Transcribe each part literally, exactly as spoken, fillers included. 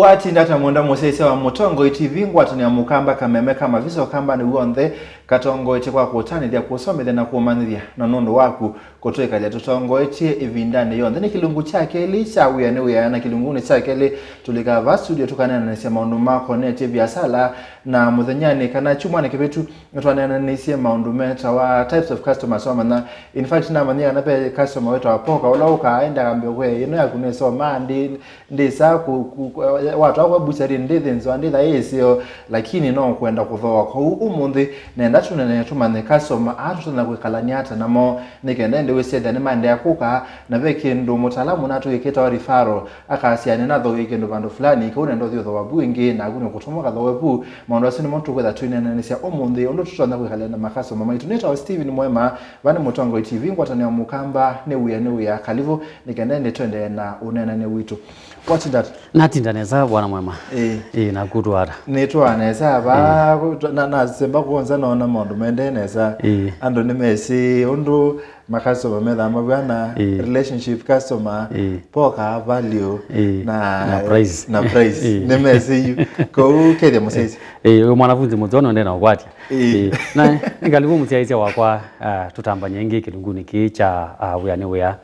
Watinda ta mwenda mũsyaĩĩsya wa Mũtongoi T V, ngwatanĩo ya Mũkamba, kameme ka mavisa Ũkambanĩ w'onthe katongoetye kwa kũtanĩthya, kũsomethya na kũmanyĩthya. Na nũndũ waku kũtwĩkalya tũtongoetye ĩvindanĩ yonthe, nĩ kĩlungu kya kelĩ kya Wĩa nĩ Wĩa, na kĩlungunĩ kya kelĩ tũlikaa vaa studio tũkaneenanĩsya maũndũ makonetye viasala. Na mũthenyanĩ kana kyumwanĩ kĩvĩtu nĩtwaneenanĩsye maũndũ metawa types of customers. Wamanya, in fact, namanyie kana ve customer wĩtawa poka, ũla ũkaa ĩndĩ akambĩa, "We, ĩno yaku nĩsomaa, ndi, ndĩsaa ku, ku, ku, watwaa kwa butchery, ndĩthĩnzwa, ndĩtha ĩseo, lakini no kwenda kũthooa." Kwoou ũmũnthĩ nenda tũnene tũmanye customer aa tũtonya kwĩkalany'a ata namo, nĩ kenda ĩndĩ wĩsethĩa nĩmaendeea kũka, na ve kĩndũ mũtaalamu natwĩkĩtawa referral, akasya, "Nĩnathooie kĩndũ vandũ fulani, kau nenda ũthi ũthooa vu ĩngĩ," naku nĩkũtũma ũkathooe vu. Maũndũ asu nĩmo tũkwĩtha twĩneenanĩsya ũmũnthĩ, ũndũ tũtonya kwĩkalany'a na makasitoma maitũ. Nĩtawa Steven Mwema, vaa nĩ Mũtongoi T V, ngwatanĩo ya Mũkamba, nĩ Wĩa nĩ Wĩa. Karibu, nĩ kenda ĩndĩ tũendee na ũneenany'a witũ. Watinda ata? Natinda nesa, bwana Mwema. Ĩĩ. Ĩĩ, naku ũtwaa ata? Nĩtwaa nesa, vaa, na, nasemba kwonza noona maũndũ maendee nesa. Ĩĩ. Andũ nĩmesĩ ũndũ makasitoma methaa mavw'ana, ĩĩ, relationship customer, ĩĩ, poka, value, ĩĩ, na, na price, na price. Ĩĩ. Nĩmesĩ yu. Kwoou kethya mũsyaĩĩsya. Ĩĩ, wĩ mwanafunzi mũseo nũendee na ũkwatya. Ĩĩ. Ĩĩ. Na nĩ karibu mũsyaĩĩsya wakwa, ah, tũtambany'e ĩngĩ kĩlungunĩ kĩĩ kya, ah, Wĩa nĩ Wĩa.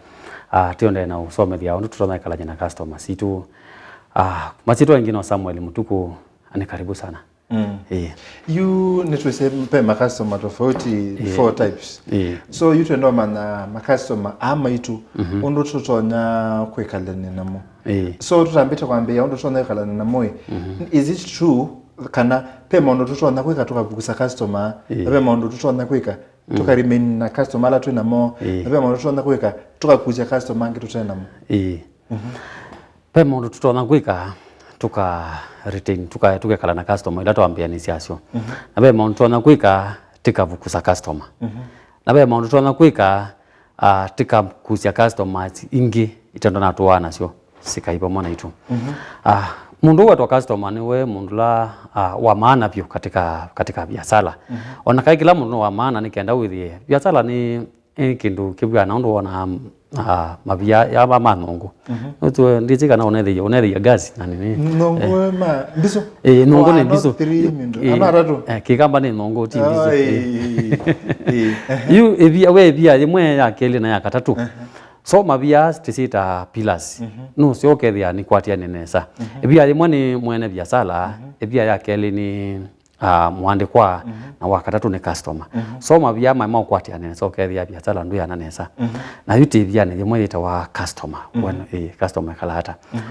Ah, tũendee na ũsomethya ũndũ tũtonya ĩkalany'a na customers sitũ. Ah, masyĩtwa ĩngĩ no Samuel Mũtuku, na nĩ karibu sana. Mm. Ĩĩ. Yu nĩtwĩsĩ ve makasitoma tofauti, ĩĩ, four types. Ĩĩ. So yu twenda ũmanya makasitoma aa maitũ, mhm, ũndũ tũtonya kwĩkalany'a namo. Ĩĩ. So tũtambĩte kwambĩĩa ũndũ tũtonya kwĩkalany'a namo ĩ, mhm, is it true kana ve maũndũ tũtonya kwĩka tũkavukusa customer, ĩĩ, na ve maũndũ tũtonya kwĩka, mm, tũka remain na customer ala twĩ namo, ĩĩ, na ve maũndũ tũtonya kwĩka tũkakusya customer angĩ tũte namo? Ĩĩ. Mhm. Ve maũndũ tũtonya kwĩka tũka retain, tũka, tũkekala na customer ila twambĩanĩsye asyo. Mhm. Na ve maũndũ tũtonya kwĩka tĩkavukusa customer. Mhm. Na ve maũndũ tũtonya kwĩka, ah, tĩkakusya customers ingĩ itondo natũaa nasyo sikai vamwe naitũ. Mhm. Ah, mũndũ ũũ wetwa customer nĩwe mũndũ ũla, ah, wa maana vyũ katika, katika biasala. Mhm. Ona kaĩ kĩla mũndũ nĩ wa maana nĩ kenda wĩthĩe biasala nĩ Ĩ kĩndũ kĩvw'ana ũndũ wonaa, ah, mavia ya ma, ma nyũngũ. Mhm. Nĩtũ, ndĩsĩ kana ũnethĩie, ũnethĩie gas na nini. Nyũngũ, eh, ma, mbisũ. Ĩ, nyũngũ nĩ mbisũ. Ĩ, eh, kĩkamba nĩ nyũngũ, ti mbisũ. Ĩ. Ĩ. Yu ĩvia, we ĩvia yĩmwe, ya kelĩ na ya katatũ. Aha. So mavia tĩsyĩta pillars. Mhm. Nũseo ũkethĩa nĩkwatĩanĩe nesa. Mhm. Ĩvia yĩmwe nĩ mwene viasala, mhm, ĩvia ya kelĩ nĩ ah, mũandĩkwa, mhm, na wa katatũ nĩ customer. Mhm. So mavia maĩ maũkwatĩanĩe nesa, ũkethĩa viasala ndwĩana nesa. Mhm. Na yu tĩvia nĩ yĩmwe yĩtawa customer. Mhm. When, eh, customer ĩkalaa ata? Mhm.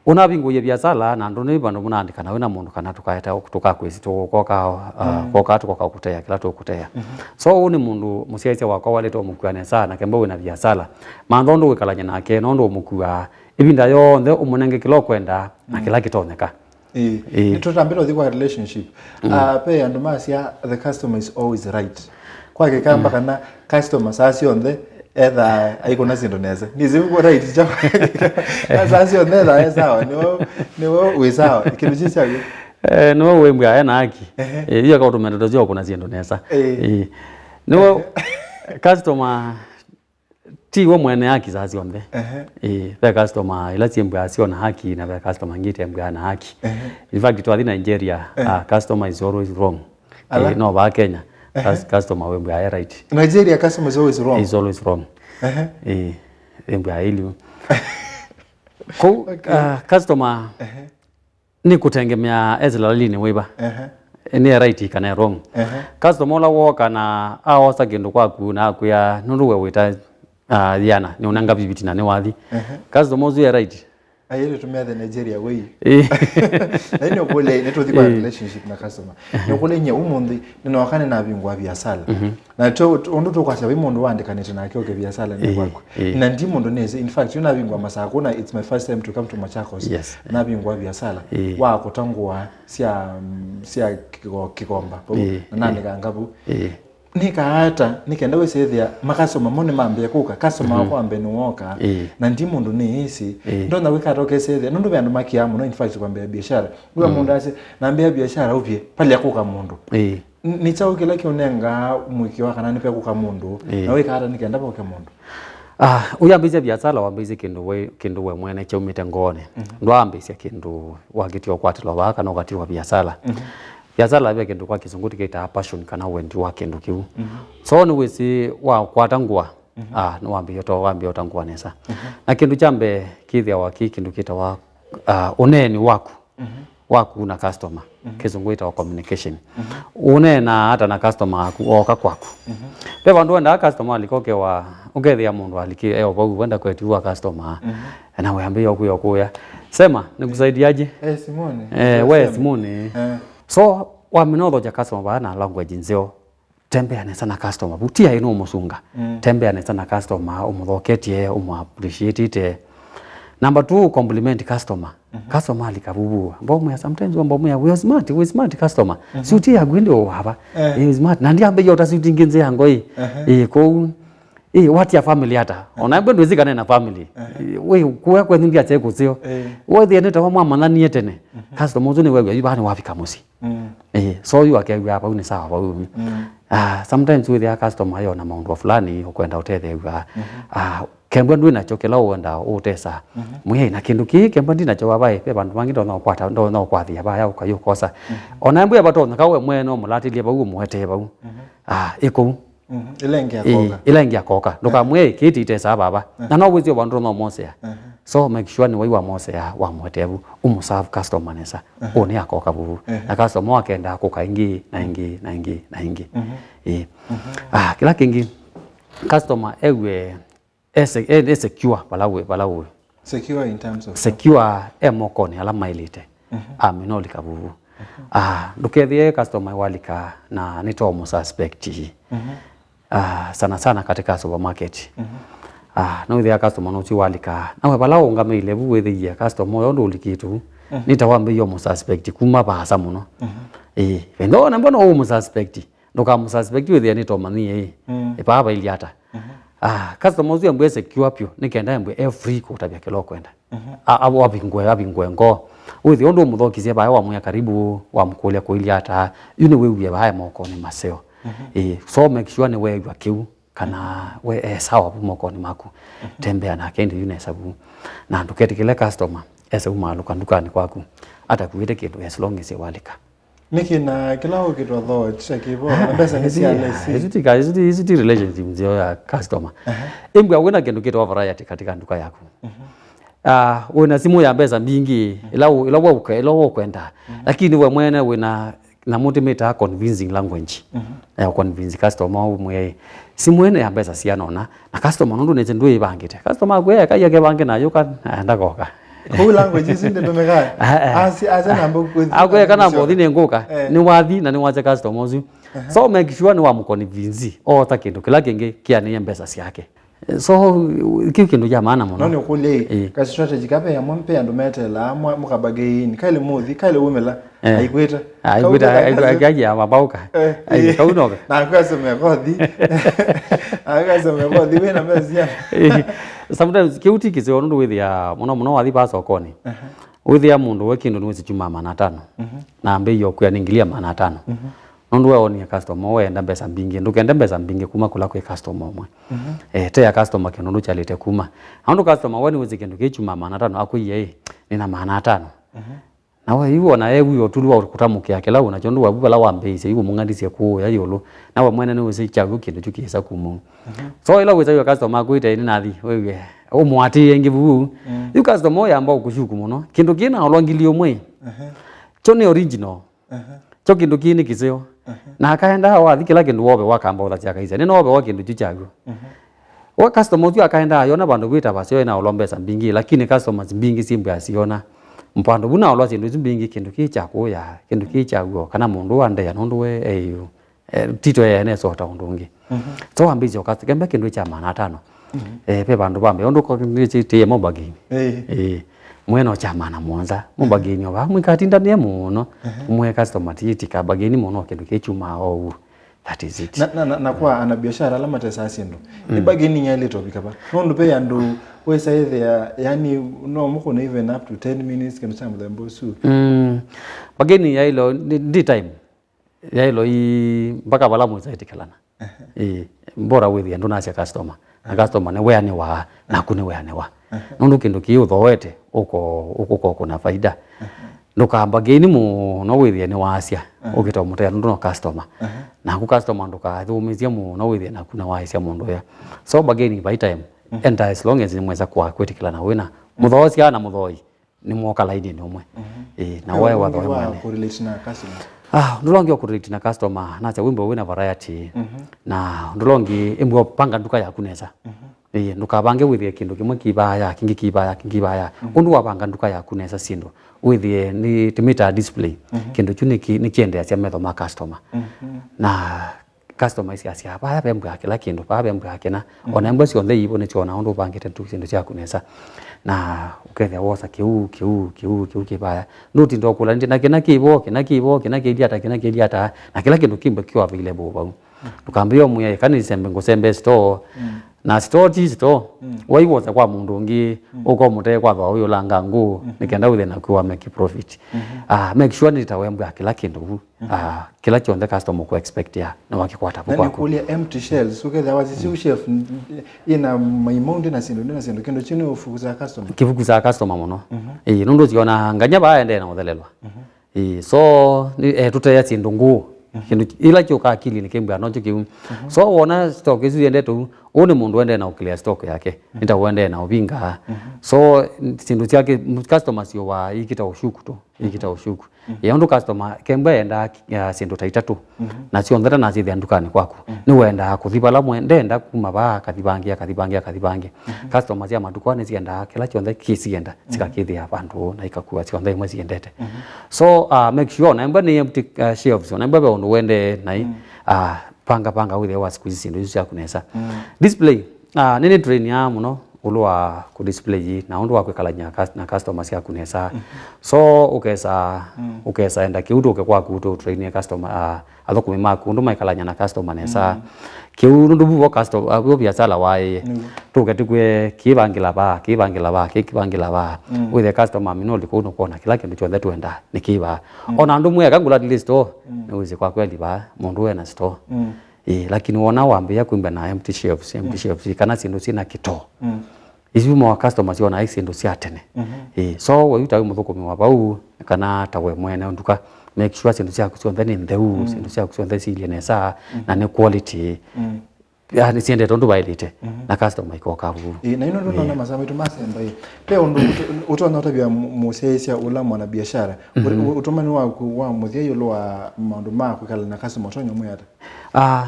Ũnavingũie viasala na andũ nĩ vandũ mũnaandĩkana wĩna mũndũ kana tũkaeta, tũkakwĩsi, tũkoka, ah, mm, koka tũkoka kũtea kĩla tũkũtea. Mhm. So ũũ nĩ mũndũ mũsyaĩĩsya wakwa walĩte ũmũkua nesa, na kemba wĩna viasala. Mantha ũndũ wĩkalany'a nake, na ũndũ ũmũkuaa. Ĩvinda yonthe ũmũnenge kĩla ũkwenda na, mm, kĩla kĩtonyeka. Ĩĩ. Ĩĩ. Nĩtũtambĩte ũthi kwa relationship. Mm. Ah, ve andũ masya, "The customer is always right." Kwa kĩkamba, mm, kana customer saa syonthe ethaa aikũna syĩndũ nesa. Nĩsĩ wĩkw'a right kyaũ? Na saa syonthe ethaa e sawa, nĩwe, nĩwe wĩ sawa. Kĩndũ kĩ kyaũ? Eh, nĩwe wĩmbwĩa ena haki. Ehe. Eh, yu aka ũtũme ndeto sya ũkũna syĩndũ nesa. Ĩĩ. Ĩĩ. Nĩwe customer ti we mwene haki saa syonthe. Ehe. Ĩĩ, ve customer ila syĩmbwaa syona haki na ve customer ingĩ itembwaa na haki. Ehe. In fact, twathi Nigeria, ehe, ah, customer is always wrong. Ala? Ĩĩ, no vaa Kenya, ehe, cus-, customer wĩmbwaa e right. Nigeria customer is always wrong. Is always wrong. Ehe. Ĩĩ, wĩmbwaa ĩliu. Kũu, okay, ah, customer, ehe, nĩ kũtengemea e lalinĩ wĩva. Ehe. Nĩ e right kana e wrong. Ehe. Customer ũla wooka na aosa kĩndũ kwaku na akwĩa, nũndũ we wĩta, ah, yĩana, nĩũnenga viviti na nĩwathi. Ehe. Customer ũsu e right. Aye, nĩtũmĩa the Nigeria way. Ĩĩ. Na nĩ ũkũlya, nĩtũthi kwa, ĩĩ, relationship na customer. Nĩ ũkũlya, nyie ũmũnthĩ, nĩnooka nĩnavingũa viasala. Mhm. Na tũ, tũ, ũndũ tũkwasya, vai mũndũ waandĩkanĩte nake ũke viasalanĩ, ĩĩ, kwaku. Ĩĩ. Na ndi mũndũ nĩsĩ. In fact, yu navingũa Masakũ na it's my first time to come to Machakos. Yes. Navingũa viasala, ĩĩ, wa kũta ngũa sya, mm, sya kĩko-, kĩkomba vau. Ĩĩ. Na, ĩĩ, nanĩkanga vau. Ĩĩ. Nĩkaa ata nĩ kenda wĩsĩthĩa makasitoma mo nĩmambĩe kũka? Customer, mhm, wakwa wa mbee nĩwooka. Ĩĩ. Na ndi mũndũ nĩĩsĩ. Ĩĩ. Ndonya kwĩka ata ũkesĩthĩa? Nũndũ ve andũ makiaa mũno, in fact, kwambĩĩa biashara. Wĩa, mm, mũndũ asĩ, "Nambĩĩa biashara ũvye, palya kũka mũndũ." Ĩĩ. N-, nĩ kyaũ kĩla kĩũnengaa mũĩkĩĩo wa kana nĩvekũka mũndũ, ĩĩ, na wĩka ata nĩ kenda voke mũndũ? Ah, ũyambĩĩsya viasala, wambĩĩsye kĩndũ we, kĩndũ we mwene kyaumĩte ngoonĩ. Mhm. Ndwaambĩĩsya kĩndũ wakĩtie ũkwatĩlwa vaa kana ũkatilwa viasala. Mhm. Viasala ve kĩndũ kwa Kĩsũngũ tũkĩtaa passion kana wendi wa kĩndũ kĩu. Mhm. So nĩwĩsĩ wakwata ngũa, mhm, ah, nĩwambĩĩe ũta-, wambĩĩe ũta ngũa nesa. Mhm. Na kĩndũ kya mbee kĩthĩawa kĩ kĩndũ kĩtawa, ah, ũneeni waku. Mhm. Waku na customer. Mhm. Kĩsũngũ ĩtawa communication. Mhm. Ũneenaa ata na customer waku ooka kwaku? Mhm. Ve vandũ wendaa customer alika ũkewa, ũkethĩa mũndũ aliki e o vau wenda kwetiwa customer. Mhm. Na wĩambĩĩa ũkũya ũkũya, "Sema, nikusaidiaje?" Eh, Simoni. Eh, we Sema. Simoni. Eh. So, wamina ũthokya customer vaa na language nzeo. Tembea nesa na customer vu, ti aĩ nũmũsunga. Mm. Tembea nesa na customer, ũmũthoketye, ũmũappreciatĩte. Number two, compliment customer. Mhm. Customer alika vuvu, mbomwĩa, sometimes wambomwĩa, "We are smart, we smart customer." Mhm. Suit yaku ĩndĩ ũwava. Eh. Eh, smart. Na ndiambĩia ũta suit ingĩ nzĩ ya ngoi. Aha. Eh, kũu. Eh, what ya family ata? Aha. Ona mbwe ndwĩzikane na family. Aha. Eh, we, kuya kwenyu ndia che kusio. Eh. Wethĩe nĩ tawa mwamananie tene. Mhm. Customer ũsu nĩ wew'a, "Yu vaa nĩ wafika mũsyĩ." Mm. Eh, so yu akew'a vau nĩ sawa vau. Mm. Ah, sometimes wĩthĩa customer yona maũndũ fulani ũkwenda ũtetheew'a. Mhm. Ah, kembwa ndwĩ nakyo kĩla ũenda ũtesa. Mhm. Mwĩai na kĩndũ kĩĩ kembwa ndi nakyo vavaĩ, ve vandũ vangĩ ndonya ũkwata, ndonya ũkwathĩa vaya ũkayũkosa. Mhm. Ona embwa vatonyeka we mwene ũmũlatĩlye vau ũmũetee vau. Mhm. Ah, ĩkũu. Mhm. Ĩla ĩngĩ akoka. Ĩĩ, ĩla ĩngĩ akoka. Ndũkamwĩe, "Kĩĩ titesaa vava." Aha. Na no wĩsĩ vandũ no mosea. Aha. So make sure nĩ wai wamosea, wamũetea vu, ũmũserve customer nesa. Aha. Ũũ nĩ akoka vuvu. Aha. Na customer akenda kũka ĩngĩ, na ĩngĩ, na ĩngĩ, na ĩngĩ. Mhm. Ĩĩ. Mhm. Ah, kĩla kĩngĩ, customer ewe e se-, e, e secure vala wĩ, vala wĩ. Secure in terms of? Secure e mokonĩ ala maĩlĩte. Mhm. Amina ũlika vuvu. Mhm. Ah, ndũkethĩe customer walika na nĩto mũsuspect. Mhm. Ah, sana sana katika supermarket. Mhm. Ah, no wĩthĩa customer nũsu walika. Nawe vala ũngamĩile vu wĩthĩie customer ũyo ndũlikĩtu. Mhm. Nĩta wambĩie mũsuspect kuma vaasa mũno. Mhm. Ĩĩ, vendo na mbona ũmũsuspect? Ndũkamũsuspect wĩthĩa nĩtomanyie ĩ. Mm. Ĩpaa vailyĩ ata. Mhm. Ah, customer ũsu embwe secure pyũ, nĩ kenda embwe e free kũtavya kĩla ũkwenda. Mhm. A-, a-, avingũe, avingũe ngoo. Wĩthĩa ũndũ ũmũthokisye vaya wamwĩa karibu, wamũkũlya kũilya ata, yu nĩwĩw'e vaya mokonĩ maseo. Mhm. Ĩĩ, so make sure nĩweew'a kĩu, kana we e sawa vu mokonĩ maku. Mhm. Tembea nake ĩndĩ yu nesa vu. Na ndũketĩkĩle customer ese umaalũka ndukanĩ kwaku atakuĩte kĩndũ as long as walika. Nĩkĩ na kĩla ũkĩtwa thoo, tisa kĩvo, na mbesa nĩ sia lesi. Isu ti ka-, isu ti, isu ti relationship nzeo ya customer. Aha. Ĩmbwa wĩna kĩndũ kĩtawa variety katika nduka yaku. Mhm. Ah, wĩna simũ ya mbesa mbingĩ, ĩla ũ-, ĩla wauka, ĩla ũkwenda. Mhm. Lakini we mwene wĩna na mũtĩ mĩtaa convincing language. Mhm. Ya convince customer ũmwĩe, "Simũ ĩno ya mbesa siana ũna." Na customer nũndũ nĩte ndwĩĩvangĩte. Customer akwĩa, "Eka yake vange na yũka, na ndakoka." Kũu language isu ndĩtũmĩkaa. Eh, eh. Asi, asa namba kwĩthi. Akwĩa kana mbothi nĩ ngũka. Eh. Nĩ wathi na nĩ wacha customer ũsu. Aha. So make sure nĩ wa mũconvince. Ota kĩndũ kĩla kĩngĩ kĩanĩe mbesa syake. So, kĩu kĩndũ kya maana mũno. No nĩ ũkũlye ĩ, ĩ, ka strategy ka ve amwe mpe andũ metelaa mwa-, mũkabagain, kaĩlĩ mũthi, kaĩlĩ wumĩla, eh, aikwĩta. Aikwĩta, aikwĩta, aikwĩta, mabauka. Eh, ai, ĩ. Kau noka. Na kwasome kothi. Na kwasome kothi, wĩna mbeca. Ĩ, sometimes, kĩu ti kĩseo nũndũ wĩthĩa, mũno mũno wathi vaa sokonĩ. Aha. Wĩthĩa mũndũ we kĩndũ nĩwĩsĩ kyuma maana atano. Mhm. Na mbei yokwĩa nĩ ngili ya maana atano. Mhm. Nũndũ we wonie customer, weenda mbesa mbingĩ, ndũkende mbesa mbingĩ kuma kũla kwĩ customer ũmwe. Mhm. Eh, tea customer kĩndũ nũkyalĩte kuma. Na nũndũ customer we nĩwĩsĩ kĩndũ kĩ kyuma maana atano, akwĩie, "Ĩ, nĩna maana atano." Mhm. Na we yu ona ewie ũtulu wa kũtamũkĩa kĩla ũnakyo, ndũ wavu vala wambĩĩsye, yu ũmũng'andisye kũũya ĩũlũ. Na we mwene nĩwĩsĩ kyaw'o kĩndũ kyu kĩsa kuma ũu. Mhm. So ĩla wĩsa yu customer akwĩte, "Ĩ, nĩnathi," wewie, ũmũatĩĩe ĩngĩ vuu. Mm. Yu customer ũyamba ũkũshuku mũno. Kĩndũ kĩna olwa ngili ũmwe. Mhm. Kyo nĩ original. Aha. Kyo kĩndũ kĩĩ nĩ kĩseo. Aha. Na akaendaa wathi kĩla kĩndũ wove wakamba ũthasya akaisya, "Nĩnoovewa kĩndũ kyu kyaw'o." Aha. We customer ũsu akaendaa yona vandũ vwĩ ta vaseo ena ũlwa mbesa mbingĩ, lakini customers mbingĩ syĩmbwa siona. Mpando vu na ũlwa syĩndũ isu mbingĩ, kĩndũ kĩĩ kya kũya, kĩndũ kĩĩ kya w'o, kana mũndũ wa ndea nũndũ we eĩu. Eh, tito ene sota ũndũ ũngĩ. Mhm. So wambĩĩsya ũkasi, kembe kĩndũ kya maana atano. Mhm. Eh, ve vandũ vambe, ũndũ kwa nĩtĩĩe mobagini. Eh. Eh, mwena kya maana mũonza, mobagini ova, mwĩkatindanĩe mũno, mhm, mwe customer ti, ti kabagini mũno, kĩndũ kĩkyumaa o ũu. That is it. Na, na, na, na kwa anabiashara ala matesaa syĩndũ, mm, nĩ bargaining yaĩlĩte ũvika va? Nũndũ ve andũ wĩsa ĩthĩa, yani, no mũkũne even up to ten minutes, kĩndũ kya mũthemba ũsu. Mm, bargaining yaĩlwe ndi, ndi time. Yaĩlwe i mpaka vala mwĩsa ĩtĩkĩlana. Ehe. Ĩĩ, bora wĩthĩa ndũnasya customer. na customer nĩweanĩwaa, naku nĩweanĩwa. Nũndũ kĩndũ kĩĩ ũthooete, ũko-, ũko-, ũkokũna faida. Ndũkamba gain mũno wĩthĩe nĩwaasya, ũkĩta ũmũtea nũndũ no customer. Naku customer ndũkathũmĩĩsye mũno wĩthĩe naku nĩwaaĩsya mũndũ ũya. So bargaining by time, enda as long as nĩmwesa kwa kwĩtĩkĩlana wĩna mũthoosya na mũthoi. Nĩmwoka lainĩnĩ ũmwe. Ĩĩ, na wae wathoe mwane. Kũrelate na customer. Ah, ũndũ ũla ũngĩ wa kũrelate na customer, nasya wĩmbwa wĩna variety. Na ũndũ ũla ũngĩ, ĩmbwa panga nduka yaku nesa. Ĩĩ, ndũkavange wĩthĩe kĩndũ kĩmwe kĩvaya, kĩngĩ kĩvaya, kĩngĩ kĩvaya. Ũndũ wavanga nduka yaku nesa syĩndũ, wĩthĩe nĩ tũmĩtaa display. Kĩndũ kyu nĩkĩ-, nĩkĩendeasya metho ma customer. Na customer isĩ asya, "Vaya ve mbwĩa kĩla kĩndũ, vaya ve mbwĩa kĩna." Ona mbwa syonthe ivo nĩsyona ũndũ ũvangĩte ndu syĩndũ syaku nesa. Na ũkethĩa wosa kĩu, kĩu, kĩu, kĩu kĩ vaya. Ndũtinda ũkũla, "Nĩndĩ na kĩna kĩvo, kĩna kĩvo, kĩna kĩliata, kĩna kĩliata." Na kĩla kĩndũ kĩmbe kĩo available vau. Ndũkambĩe ũmwĩa, "Ĩka nĩsembe, ngũsembe store." Na store ti store. Waiwosa kwa mũndũ ũngĩ, ũkomũtee kwa thooa ũyũlanga ngũ, nĩkenda wĩthe na kwĩwa make profit. Ah, make sure nĩta wembwĩa kĩla kĩndũ vu. Ah, kĩla kyonthe customer ũkũ expect ya, na wakĩkwata vu na kwaku. Nĩkũlya empty shelves, ũkethĩa wasisya shelf, n-, n-, ĩna maimau, ndĩ na syĩndũ, ndĩ na syĩndũ, kĩndũ kyu nĩ ũfukusaa customer. Kĩfukusaa customer mũno. Ĩĩ, nũndũ ũsiona nganya vaa endee na ũthelelwa. Ĩĩ, so, nĩ, eh, tũteea syĩndũ ngũũ. Kĩndũ ki-, ila kyoka akili nĩ kĩmbwa nocho kĩu. So, wona stock isu yendete ũu, ũũ nĩ mũndũ endee na ũclear stock yake. Nĩ ta ũendee na ũvinga. So, syĩndũ syake, customer syũwaa ikita ũshuku tu. Ikita ũshuku. Ya ũndũ customer, kembwa endaa, ya, syĩndũ ta itatũ. Na syonthe ta nasyĩthĩa ndukanĩ kwaku. Nĩwendaa kũthi vala mwe, ndenda kuma vaa, akathi vangĩ, akathi vangĩ, akathi vangĩ. Customer sya matuku aa nĩsyendaa kĩla kyonthe kĩsienda, sikakĩthĩa vandũ na ikakua syonthe imwe siendete. So, uh, make sure, ona embwa nĩ empty, uh, shelves, ona embwa ve ũndũ wendee nai, uh, panga, panga wĩthĩe wa squeeze syĩndũ isu syaku nesa. Display, ah, nĩnĩ train ya mũno ũlũ wa kũ display na ũndũ wa kwĩkalany'a cus-, na customer syaku nesa. So, ũkesa, ũkesa enda kĩu tũke kwaku tũ train customer, ah, athũkũmi maku ũndũ maikalany'a na customer nesa. Kĩu nũndũ vuvo customer, ah, vuvo biasala waĩe. Tũke tũkwĩe kĩvangĩla vaa, kĩvangĩla vaa, kĩvangĩla vaa. Wĩthe customer minoli kũu nũkwona kĩla kĩndũ kyonthe twendaa nĩ kĩvaa. Ona andũ mwĩeka ngũla at least store, nĩwĩsĩ kwa kweli vaa, mũndũ wena store. Ĩĩ, lakini wona wambĩĩa kwĩmbwa na empty shelves, empty shelves, kana syĩndũ syĩna kĩtoo. Isu mo customers ona ai syĩndũ sya tene. Ĩĩ, so we ta wĩ mũthũkũmi wa vau, kana ta we mwene nduka, make sure syĩndũ syaku syonthe nĩ ntheu, syĩndũ syaku syonthe siilye nesa, na nĩ quality. Yani siendete ũndũ vaĩlĩte, na customer ikoka vu. Ĩĩ, na ino ndũnona masaa maitũ masemba ĩ. Ve ũndũ ũto-, ũtonya ũtavya mũ-, mũsyaĩĩsya ũla mwana biashara. Ũtũmani waku wa mũthya ĩũlũ wa maũndũ ma kwĩkala na customer ũtonya ũmwĩa ata? Ah,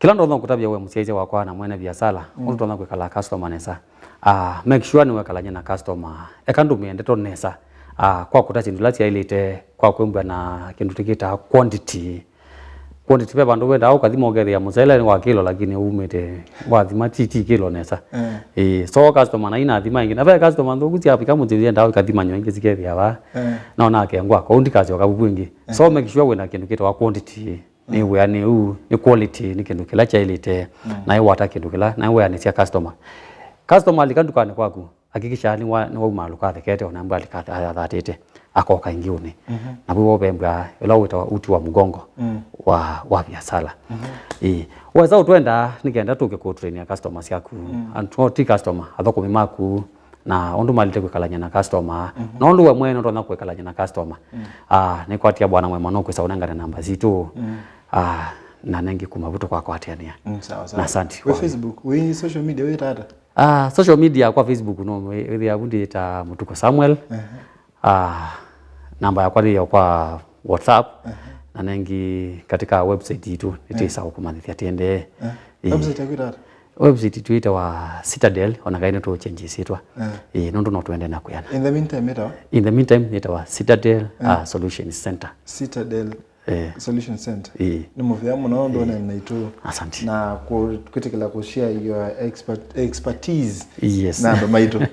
kĩla ndonya kũtavya we mũsyaĩĩsya wakwa na mwene biasala, ũndũ ũtonya kwĩkala customer nesa. Ah, make sure nĩwekalany'a na customer. Eka ndũmĩe ndeto nesa. Ah, kwa kũta syĩndũ ila syaĩlĩte, kwa kwĩmbwa na kĩndũ tũkĩtaa quantity. Quantity ve vandũ wendaa ũkathima ũkethĩa mũsele nĩ wa kĩlo lakini umĩte wathima ti, ti kĩlo nesa. Ĩĩ, so customer na inathima ĩngĩ. Na ve customer nthũku syavika mũsyĩ yendaa ikathima nyoo ingĩ sikethĩa vaa. No nake ngwako, ũu ndikasyoka vuvu ĩngĩ. So make sure wĩna kĩndũ kĩtawa quantity. Nĩ wĩa nĩ ũu, nĩ quality, nĩ kĩndũ kĩla kyaĩlĩte, na ĩwata kĩndũ kĩla, na ĩweanĩsya customer. Customer alika ndukanĩ kwaku, hakikisha nĩwa-, nĩwauma alũka athekete, ona mbwa alika athatĩte, akoka ĩngĩ ũnĩ. Na vau vembwa ĩla wĩtawa uti wa mgongo wa, wa biasala. Ĩĩ. Wesa ũtwenda, nĩkenda tũke kũtrainia customer syaku. And no ti customer, athũkũmi maku, na ũndũ malĩte kwĩkalany'a na customer. Na ũndũ we mwene ũtonya kwĩkalany'a na customer. Ah, nĩkwatia bwana mwema nũkwĩsa ũnengane namba sitũ. Ah, na nengĩ kuma vu tũkakwatanĩa. Mm, sawa, sawa. Na asante. Wĩ kwa Facebook, wĩ social media, wĩ tata? Ah, social media kwa Facebook no, wĩ-, wĩthĩa vu ndĩta Mũtuko Samuel. Ah, namba yakwa nĩ ya kwa WhatsApp. Na nengĩ katika website itũ, nĩtwĩsa kũmanyĩthya tiendee. Ĩĩ. Website yaku ĩtata? Website itũ ĩtawa Citadel, ona kaĩ nĩtũchenji ĩsyĩtwa. Ĩĩ, nũndũ no tũende na kwĩana. In the meantime, ĩtawa? In the meantime, ĩtawa Citadel, ah, Solutions Center. Citadel Solution Center. Ĩĩ. Nĩ mũvea mũno ndũnene naitũ. Asante. Na kũ-, kwĩtĩkĩla kũ share your expert-, expertise na andũ maitũ.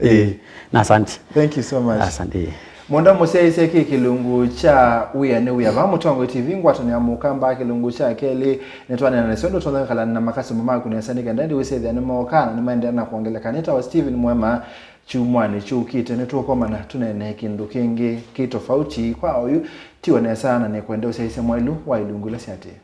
Ĩĩ. Na asante. Thank you so much. Asante. Mwenda mũsyaĩĩsya kĩ kĩlungu kya Wĩa nĩ Wĩa vaa Mũtongoi T V, ngwatanĩo ya Mũkamba, kĩlungu kya kelĩ. Nĩtwanena nasyo ndũtonya kwĩkala na makasitoma maku nesa nĩ kenda ĩndĩ wĩsĩthĩa nĩmooka na nĩmaendeea na kwongeleka. Nĩtawa Steven Mwema. Kyumwanĩ kyũkĩte nĩtũkomana tũneenee kĩndũ kĩngĩ kĩ tofauti kwa oyu tiwe nesa, na nĩkwenda ũsyaĩĩsya mwaĩlu wa ilungu ila syatĩe.